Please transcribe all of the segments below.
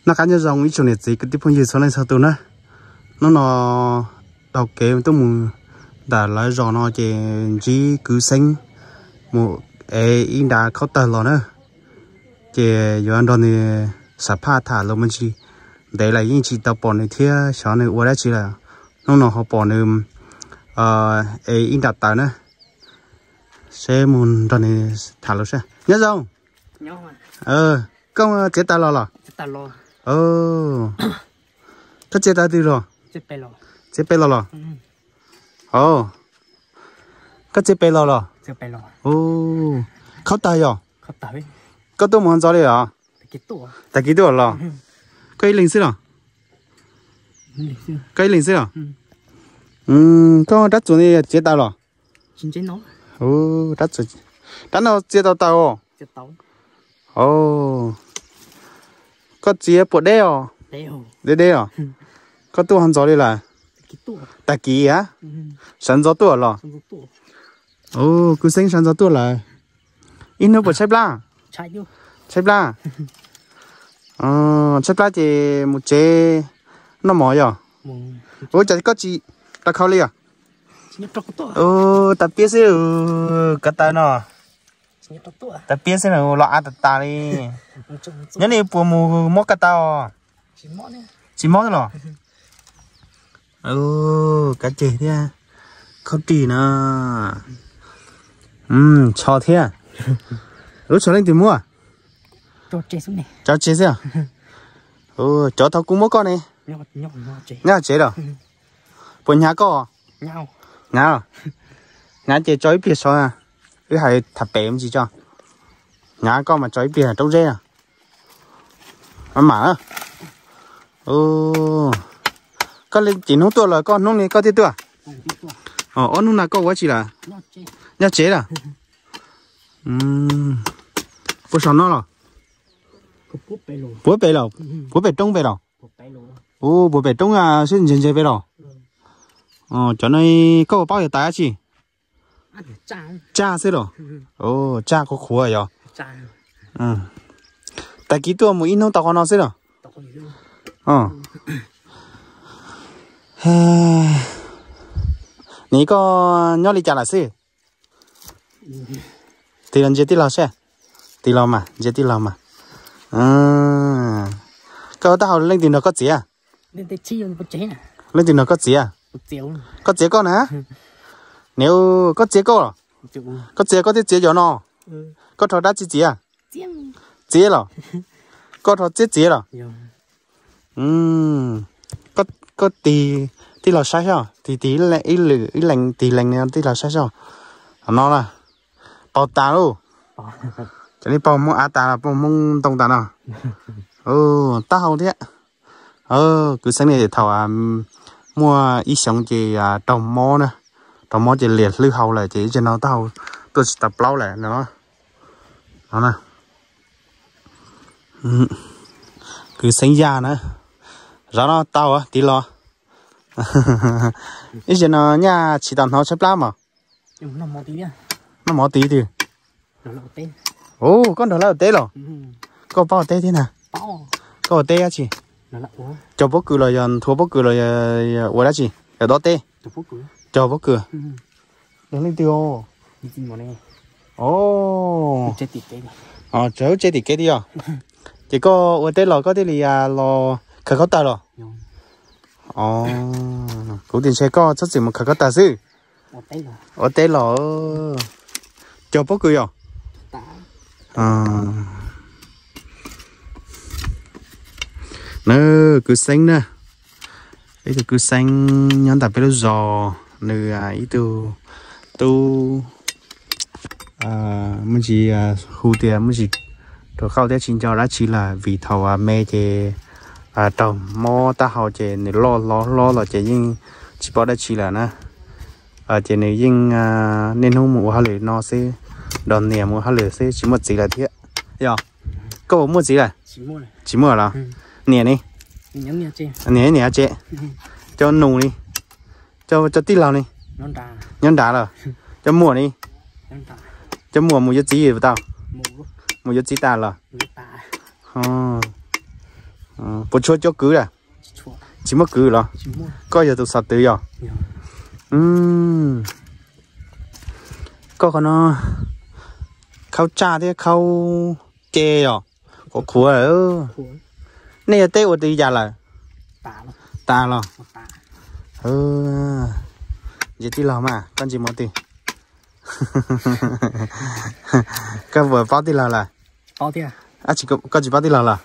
Noj qab nyob zoo ib tsoom niam txiv kwv tij phooj ywg txhua leej txhua tus na. Hnub no taug kev tuaj mus ntawm lawv zos no ces ntsib kwv Xeeb mus ev ib nrab khaub tawg los na. Ces yuav nrog nws xam phaj tham los me ntsis, ntev lawm yeej tsis tau pom nws thiab xyov nws ua dab tsi lawm. Hnub no ho pom nws ev ib nram tawv na, seb mus nrog nws tham lus seb. Nyob zoo. Koj txiav taws los los? Koj txiav taws twg los? Txiav pem los los? Koj txiav pem los los? Khaub tawg yog? Koj tuaj mus ntxov li los? Tag kis tuaj los? Koj ib leeg xwb los? Koj ib leeg xwb los? Koj rab txuas txiav taws los? Rab no txiav tau taws os? Koj txiav puas deb os? Deb deb os? Koj tuaj ho ntxov li lawm? Tag kis a? Sawv ntxov tuaj los? Kwv Xeeb sawv ntxov tuaj lawm. Ib hnub puas tshaib plab? Tshaib plab? Tshaib plab ces mus tsev noj mov yog? Ua cas koj tsis tau khau li os? Ua tas piab xwb, ko taw no. Tas piab xwb na, los av tas tas li. Nyob li puas mus muab ko taw? Tsis mob los? Kav ceg thiab, khaub rig na, tsho thiab. Lub tsho leej twg muab? Cov tseg xwb. Cov thaum kuv muab koj ne? Nyob tsev los? Puas hnyav koj? Hnyav, hnyav ces tso ib pliag so, wb hais tham pem me ntsis tso. Hnyav koj mas tso ib pliag roob zeb. Mam, koj li cim hnub tuaj los koj hnub ni koj thiaj tuaj? Ob hnub no koj ua tsi lawm? Nyob tsev lawm. Puas saum no los? Puas pem los? Puas pem roob pem los? Ua puas pem roob sib ntse ntse pem los? Cov no koj ua paub yog tas dab tsi? Tsaj xwb los? Tsaj qhuav qhuav yog? Tag kis tuaj mus ib hnub tau qhov no xwb los? Nim koj nyob li cas lawm xwb? Tig los ntsia tij laug seb. Tig los mas ntsia tij laug mas. Koj ua taub hau leej twg nrog koj txiav? Leej twg nrog koj txiav? Koj txiav koj na? Niam, koj txiav koj los? Koj txiav koj thiaj txiav cov no. Koj rho dab tsi txiav? Txiav los? Koj rho txiav txiav los? Koj tig tij laug saib seb, tig tig ib leeg tig leeg tij laug saib seb. No na, paug tas lauj. Cov li paug Hmoob av tas los paug Hmoob ntoo tas no. Taub hau thiab. Kwv Xeeb ne thaum muaj ib xyoos ces raug mob na, raug mob ces liam hlwb hau lawm ces ib tsam no taub hau tuaj tsis tau plaub lawm no. Kwv Xeeb Yaj na, zov no tau tiv los. Ib tsam no nyaj tsis tau hnov tshaib plab mas. Noj mov tid twg? Koj nrog lawv ua teb los? Koj paub ua teb thiab na? Koj ua teb dab tsi? Cog pob kws los yog nthuav pob kws los yog ua dab tsi? Yog dob teb? Cog pob kws. Leej twg? Tsev tim kev tiag. Ces koj ua teb los koj thiaj li los khaws khaub tawg los? Kuv tias ntshe koj txhob txwm mus khaws khaub tawg xwb. Ua teb los. Cog pob kws yog? Na, kwv Xeeb na, ib tug kwv Xeeb nyob ntawm peb lub zos, nws ib tug tub, muaj ntsis hu tias muaj ntsis ruam qauj thiab tsis nco dab tsi lawm vim thaum me ces raug mob taub hau ces nws loj hlob hlob los ces yeej tsis paub dab tsi lawm na. Ces nws yeej niaj hnub mus ua hauj lwm no xwb, nrog niam mus ua hauj lwm xwb tsis muaj txiv lawm thiab. Yog, koj puas muaj txiv lawm? Tsis muaj los? Niam ne? Niam niam tsev. Cov nus ne? Cov tij laug ne? Nyob nrad los? Cov muam ne? Cov muam mus yuav txiv tau? Mus yuav txiv tas los? Puas tshua cov kwv a? Tsis muaj kwv los? Koj yog tus xov twv yog? Koj qhov no khaub tsaj thiab khaub ce os. Qhuav qhuav. Nej yog teb ua li cas lawm? Tas los? Ntsia tij laug mas koj ntsia mus twg? Koj puas paub tij laug lawm? Koj tsis paub tij laug los?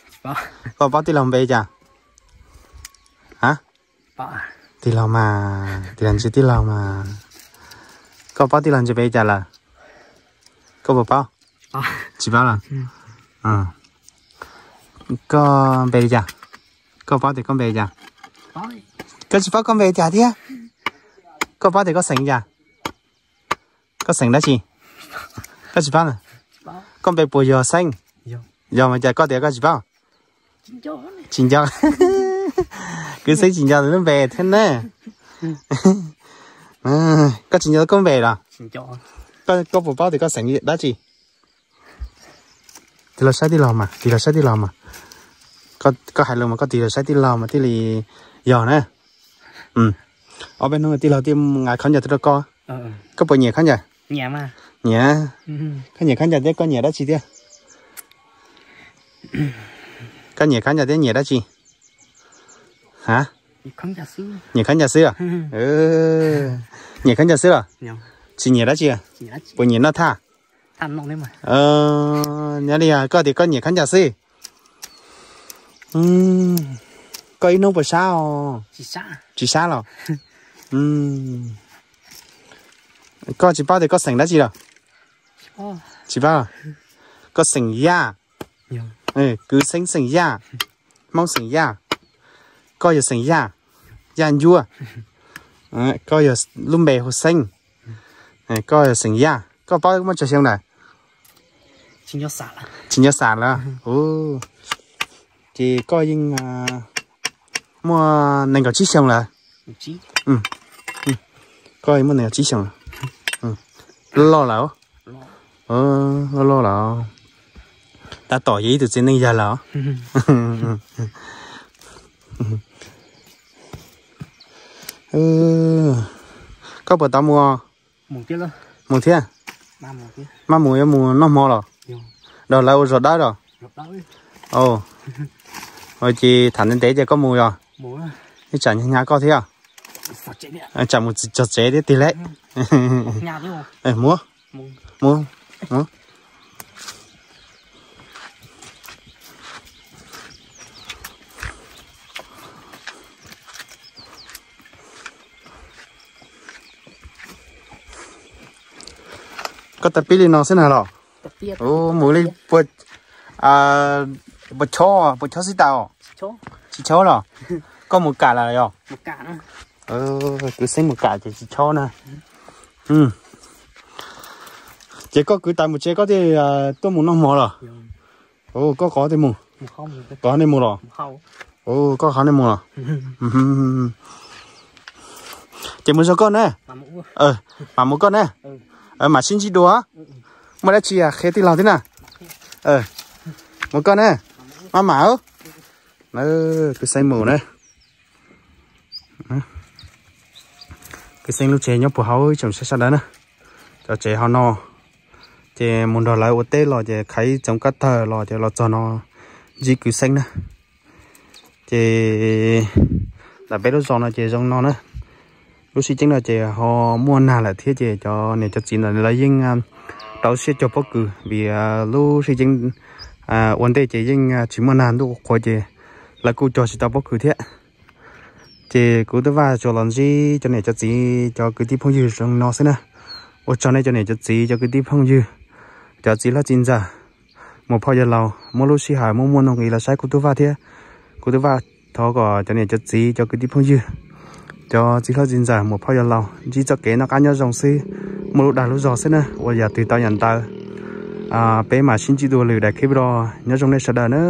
Koj paub tij laug npe cas? Ha? Tij laug mas, tij laug ntsia tij laug mas. Koj paub tij laug ntsia npe cas lawm? Koj puas paub? Tsis paub los? Koj npe li cas? Koj paub tias koj npe li cas? Koj tsis paub koj npe li cas thiab? Koj paub tias koj xeem li cas? Koj xeem dab tsi? Koj tsis paub los? Koj npe puas yog Xeeb? Yog mas cas koj tias koj tsis paub? Tsis nco. Kwv Xeeb tsis nco lub npe thiab na. Koj tsis nco koj npe los? Koj puas paub tias koj xeem dab tsi? Tig los saib tij laug mas, tig los saib tij laug mas. Koj hais lus mas koj tig los saib tij laug mas thiaj li yog na. Ob peb hnub tij laug thiaj nqa khaub ncaws tuaj rau koj. Koj puas nyiam khaub ncaws? Nyiam. Koj nyiam khaub ncaws thiab koj nyiam dab tsi thiab? Koj nyiam khaub ncaws thiab nyiam dab tsi? Ha? Nyiam khaub ncaws xwb. Nyiam khaub ncaws xwb los? Tsis nyiam dab tsi? Puas nyiam noj thaj? Nyob li koj tias koj nyiam khaub ncaws xwb. Koj ib hnub puas sab os? Tsis sab los? Koj tsis paub tias koj xeem dab tsi los? Tsis paub. Koj xeem Yaj. Kwv Xeeb xeem Yaj. Hmoob xeem Yaj. Koj yog xeem Yaj, Yaj Ncuab. Koj yog lub npe hu Xeeb. Koj yog xeem Yaj, koj paub muaj tsawg xyoo lawm? Tsis nco xam lawm. Ces koj yeej muaj nees nkaum tsib xyoo lawm. Koj yeej muaj nees nkaum tsib xyoo lawm. Loj loj lawm. Loj loj lawm. Tab tom yog ib tug txiv neej yawg lawm. Koj puas tau mus? Mus thiab. Maj mus yuav mus noj hmo los? Nrog lawv ua zog dawb los? Ces tham ntev ntev ces koj mus yog? Ib tsam hnyav hnyav koj thiab. Tsam mus txog tsev thiab tig lawm. Mus, mus. Koj tau pib li no xwb na los? Mus li puas chob, puas chob xib tau? Tsis chob los? Koj mus kam lawm yog? Kwv Xeeb mus kam ces tsis chob na. Ces koj kwv tas mus tsev koj thiaj tuaj mus noj hmo los? Koj qhov twg mus? Koj nej mus los? Koj qhov nej mus los? Ces mus zoo koj na. Mam mus koj na. Mam sib ntsib dua. Muaj dab tsi qhia tij laug thiab na. Mus koj na. Maj mam. Kwv Xeeb mus na. Kwv Xeeb lub tsev nyob puag hauv ib tsoom saib sawv daws na. Cov tsev hauv no. Ces mus nrog lawv ua teb los ces khaiv txoov kab tawg los ces los txog no ntsib Kwv Xeeb na. Ces ntawm peb lub zos no ces zoo no na. Lub sib ceeb no ces ho muaj nag lawm thiab ces cov niam cov txiv ntawd lawv yeej rau siab cog pob kws vim lub sib ceeb ua ntej ces yeej tsis muaj nag, ntuj qhuav ces lawv kuj cog tsis tau pob kws thiab. Ces kuv twb vaj tsuas los ntsib cov niam cov txiv cov kwv tij phooj ywg zoo no xwb na. Ua tsaug nej cov niam cov txiv cov kwv tij phooj ywg, cov txiv hlob txiv ntxawm, muam phauj yawg laus muaj lub sij hawm muaj muaj nuj nqis los saib kuv tub vaj thiab. Kuv tub vaj thov kom cov niam cov txiv cov kwv tij phooj ywg, cov txiv hlob txiv ntxawm muam phauj yawg laus ntsib txoj kev noj qab nyob zoo xwb, muaj lub dag lub zog xwb na, ua yam twg tau yam ntawd. Peb mam sib ntsib dua lwm daim clip los, nyob zoo nej sawv daws na.